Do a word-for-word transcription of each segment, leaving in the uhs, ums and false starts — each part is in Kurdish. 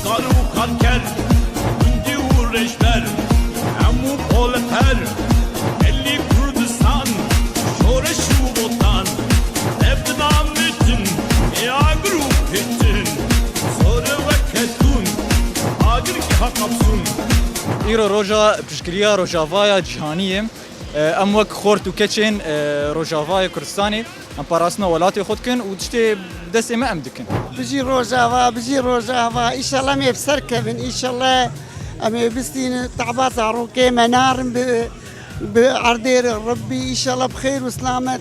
Kar û karker, gundî û rêjber, hemû qol li qer, gelî Kurdistan, şoreş û botan, ev dinamîtin, ê agir û pêtin, zor e weke tûn, agir geha qapsûn. Îro roja piştgiriya Rojavaya Cîhanî ye. Em wek xort û keçên, e, Rojavayê Kurdistanê, em parastina welatê xwe dikin û tiştê destê me em dikin. Bijî Rojava, bijî Rojava. Înşallah em ê bi ser kevin. Înşallah em ê bistînin. Teba zarokê me narin bi, bi erdê re Rebbî. Înşallah bi xêr û silamet.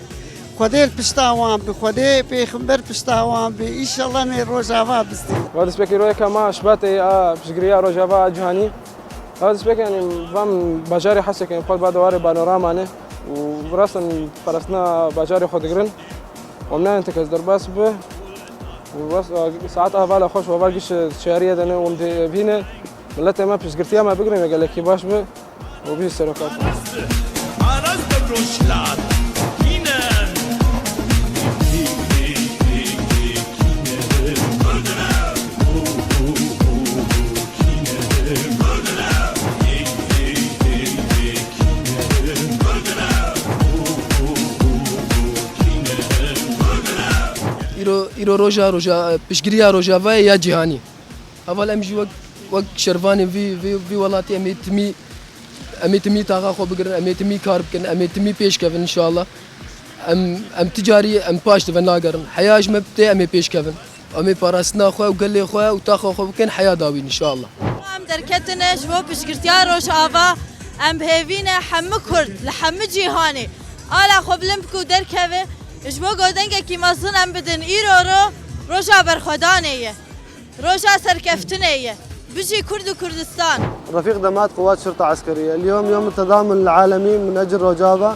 Xwedê li pişta wan bi. Xwedê pêxember pişta wan bi. Înşallah em ê Rojava bistînin. Va destpêkê royeka ma Şibatê a piştgiriya Rojava a Cîhanî. Ev destpêk, yanî, van bajarê Hesekê, xwe ba dewarê Panorama ne û bi rast em parastina bajarê xwe digirin. Em nayên ti kes derbas bi. Û rast, saeta hevala xweş, heval giş şiyariyê de ne û em dê evîne. Miletê me piştgirtiya me bigrin, gelekî baş bi û bijî seroka xwe. Aras Demroşlar, Kînen. Îro, îro roja, roja, piştgiriya Rojavayê ya cîhanî. Heval em jî wek, wek şervanên vî, vî, vî welatî em ê timî, em ê timî taxa xwe bigirin, em ê timî kar bikin, em ê timî pêş kevin înşallah. Em, em ti carî em paş dive nagerin. Heya ji me tê em ê pêş kevin. Em ê parastina xwe û gelê xwe û taxa xwe bikin heya dawîn înşallah. Em derketine ji bo piştgirtiya Rojava, em bi hêvî ne hemû Kurd li hemû cîhanê ala xwe bilind bike û derkeve, ji bo ku dengekî mezin em bidin. Îro ro roja berxwedanê ye. Roja serkeftinê ye. Bijî Kurd û Kurdistan. رفيق دمات قوات شرطة عسكرية. اليوم يوم التضامن العالمي من أجل روجافا.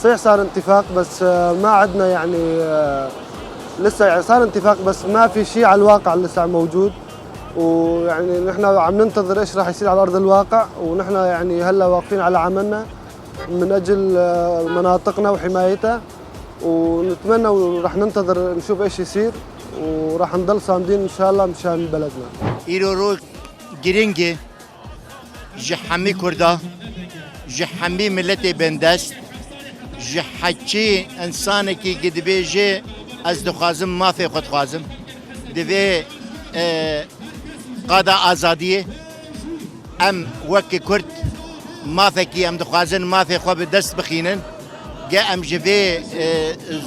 صحيح صار انتفاق، بس، آه، ما عدنا، يعني، آه، لسه، يعني، صار انتفاق، بس ما في شي على الواقع لسه موجود. ويعني نحن عم ننتظر إيش راح يصير على أرض الواقع، ونحن، يعني، هلا واقفين على عملنا من أجل، آه، مناطقنا وحمايتها. ونتمنى ورح ننتظر نشوف إيش يصير، ورح نضل صامدين إن شاء الله مشان بلدنا. Îro roj giring e ji hemî Kurda, ji hemî miletê bendest, ji heçî însanekî ki dibêje, ez dixwazim mafê xwe dixwazim. Divê, e, qada azadiyê. Em wek Kurd mafekî em dixwazin mafê xwe bi dest bixînin. Ge em ji vê, e,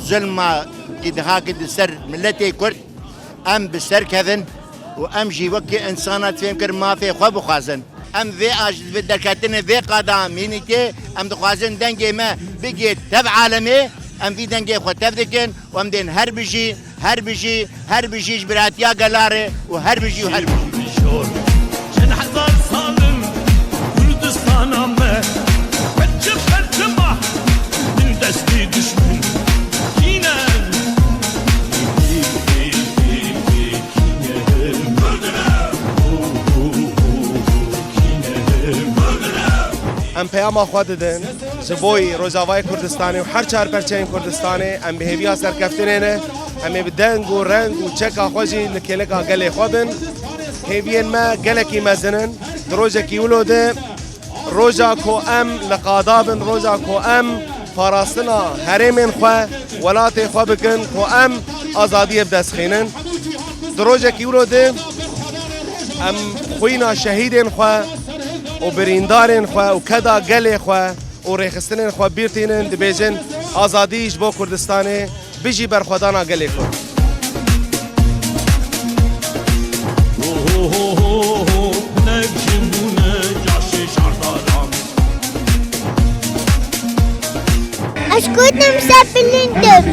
zulma ki dihakit di ser miletê Kurd, em bi ser kevin û em jî wek insana fêm kir mafê xwe bixwazin. Em vê aj-, vê derketinê vê qada mînîkê em dixwazin dengê me bigê tev alemê, em vî dengê xwe tev dikin û em dên her bijî. Her bijî, her bijî ji biratiya gela re û her bijî û her bijî. Çend hezar sal in Kurdistana me, perçe perçe ma, bin destî dişmin kîne. Em peyama xwe didin ji bo Rojavayê Kurdistanê û her çar perçeyên Kurdistanê. Em bi hêviya serkeftinê ne. Em ê bi deng û reng û çeka xwe jî li kêleka gelê xwe bin. Hêviyên me gelekî mezin in. Di rojekî wilo de, roja ku em li qada bin, roja ku em parastina herêmên xwe, welatê xwe bikin, ku em azadiyê bi dest xînin. Di rojekî wilo de em xwîna şehîdên xwe û birîndarên xwe û keda gelê xwe û rêxistinên xwe bîr tînin, dibêjin, azadî ji bo Kurdistanê, bijî berxwedana gelê Kurd. Ez gotim se bilind im.